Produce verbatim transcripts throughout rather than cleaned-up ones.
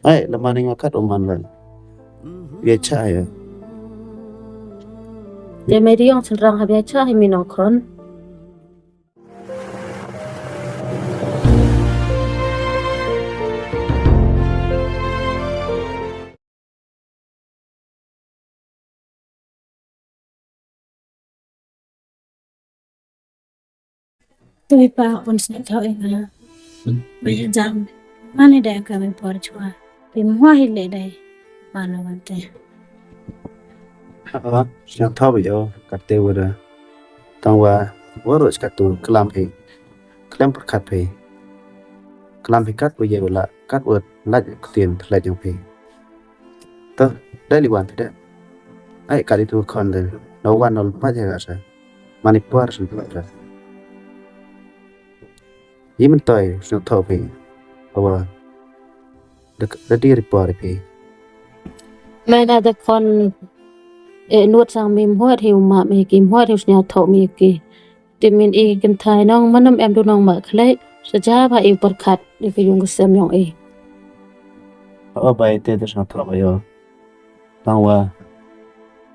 Ai, lama ni nga kat u man leh. Bia cha ya. Te me diong chynrang ha bia cha hi mi nongkhon. Tui pa pun sne tho ina. Bia jam. Mane da ka me por chwa. Pim hwa hi le dai. Mano wante. Ah, sne tho bia yo, kat te wada. Tang wa, wa ro chkat tu, klam hi. Klam pyrkhat hi. Klam hi kat wa ye wala, kat wa lait ktien, lait yong hi. To, dai li wan phi de. Ai, kat itu khon de. No wan no pa ja sa. Mani por sun pa ja. Yi men toi, sun tho phi. Awa. Da, da di ri por phi. Mai na da khon, e, nuot sang mi mhuat hi u ma mi ki, mhuat hi u sñiaw tho mi ki. Te min i kynthai nong, manam em du nong ma khlei, sa ja ba i pyrkhat, i ka yung ka sem yong i. O bai te te sa thok yo. Tang wa,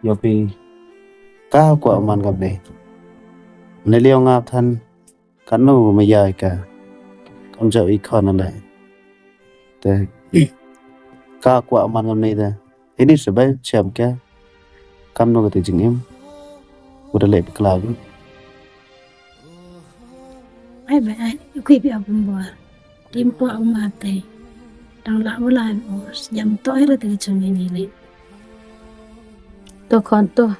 yo pi, ka kwa man kam ne. Ne liong nga than, kan nu ma ya ka. Kam jau i khon na le. Te, ka kwa man kam ne te. Ini sa bai, siam ka. Kam nu ka te jingim. Uda le bakla wi. Ai bai ai, u kwi pi a pynbor. Tim po u ma te. Dang la u la u, sñiaw to ai ra te ka chung ini le. To khon to.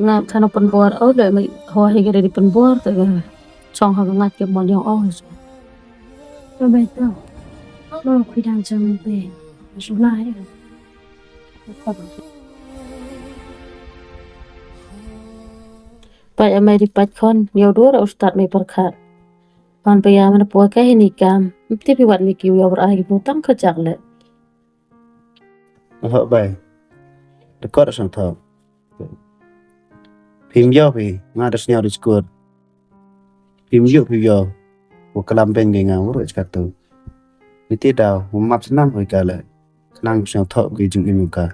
Nga than u pynbor o le, mi ho hi ka di pynbor te ka. Chong ha ka ngat ke mon yong o. To bai to. Lo kwi dang chung te. Su la ai. Pai amai di pait khon, yow dur u start mei pyrkhat. Khon pa ya mana pua ka hini kam, mti pi wat mi ki yow rai ki putang ka jak le. Ho bai. Dekor sang tho. Phim yoh phi, nga da sñiaw di skur. Phim yoh, phim yoh. Wa kalam beng ke nga, wa ruh chkat tu. Niti daw, wa map snam hoi ka le. Khnang sñiaw thoh ki jingim ka.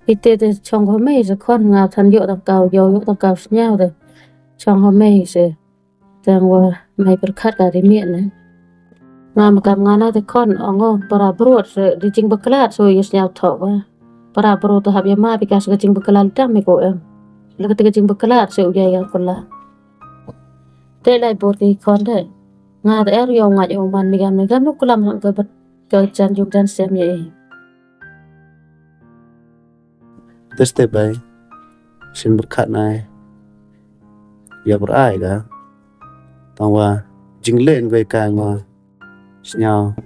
Ite te chong ho mei se khon nga than yoh tang kaw, yoh, yoh tang kaw sñiaw te. Chong ho mei se. Tang wa mei pyrkhat ka di miet ne. Nga ma kam nga na te khon, ong o, para brot se, di jingbakla so yoh sñiaw thoh wa. Para brot te hap ya ma, pi ka se ka jingbakla dang me ko em. Laka te ka jingbakla se u ya ya kula. Te lai bor ki khon de. Nga te er yow ngait yow man mi gam mi gam nu klam hang ka bat ka jan yung jan sem ye. Te step bai. Sin pyrkhat nai. Ya berai ka. Tang wa jingle ngai ka nga. Sñiaw.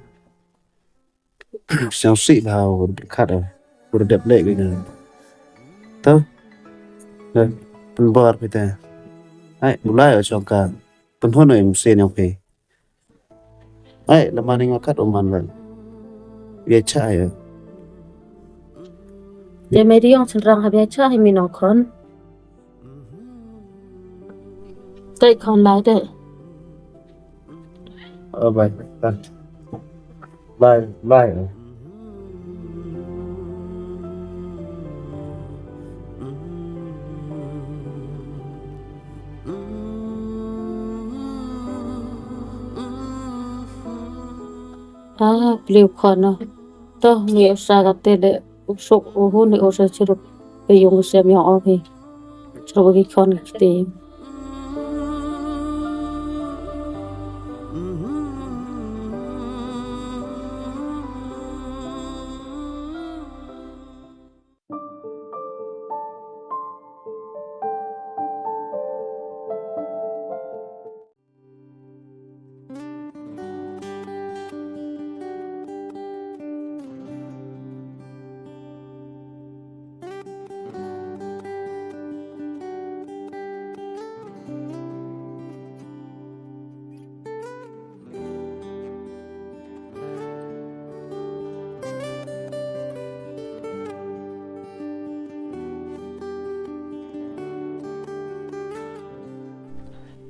Sñiaw si bha u pyrkhat u. U dep le ka. To. Pynbor phi te. Ai, bulai o chong ka. Pynhun o im sen yong phi. Ai, lama ni nga kat u man le. Bia cha ya. Te me diong chynrang ha bia cha hi mi nongkhon. Te khon lai te. O bai, tan. Lai, lai. Ah, pliu khon no. To, ni usa ka te de, usuk, uhu ni usa chirup, pe yung sem yong o hi. Chirup ki khon ki te.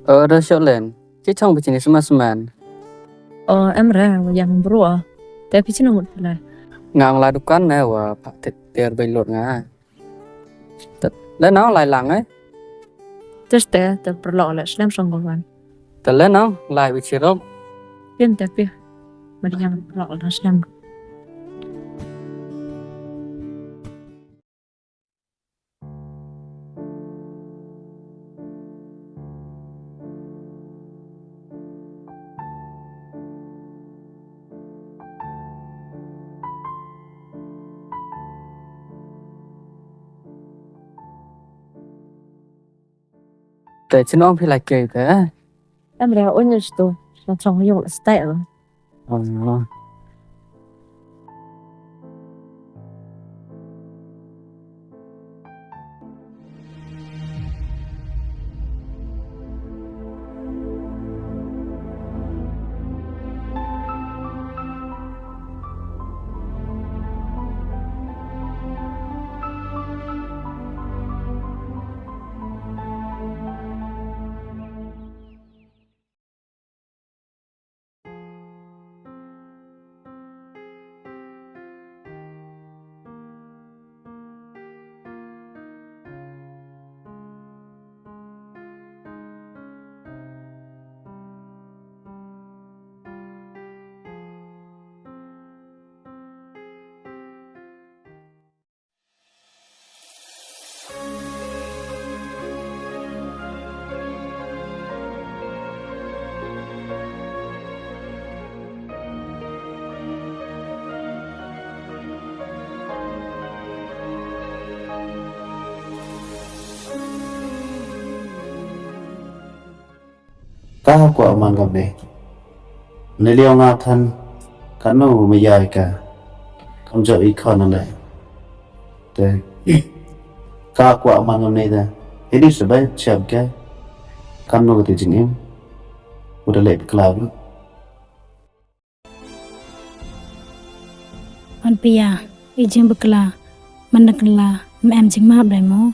O, da shoh len. Chi chong ba chini sma sman. O, em re, wa yang bru. Te phi chino mut phi lai? Nga ong lai dukan ne wa pha te ter bai lut nga. Te le nong lai lang eh. Te ste te perlok le slem song ko wan. Te le nong lai wi chirok. Pin te phi. Mari yang perlok le slem. Te chnong phi lai ke te. Em re un sto, na chong yung style. Ka kwah man ka me. Ne liang nga than ka nu me yai ka. Kam jo i khon le. Te ka kwah man ka me te. Hedi se bai chap ke. Kam nu te jingim. U da le klau. An pia, i jing bakla, man da kla, me em jing ma bre mo.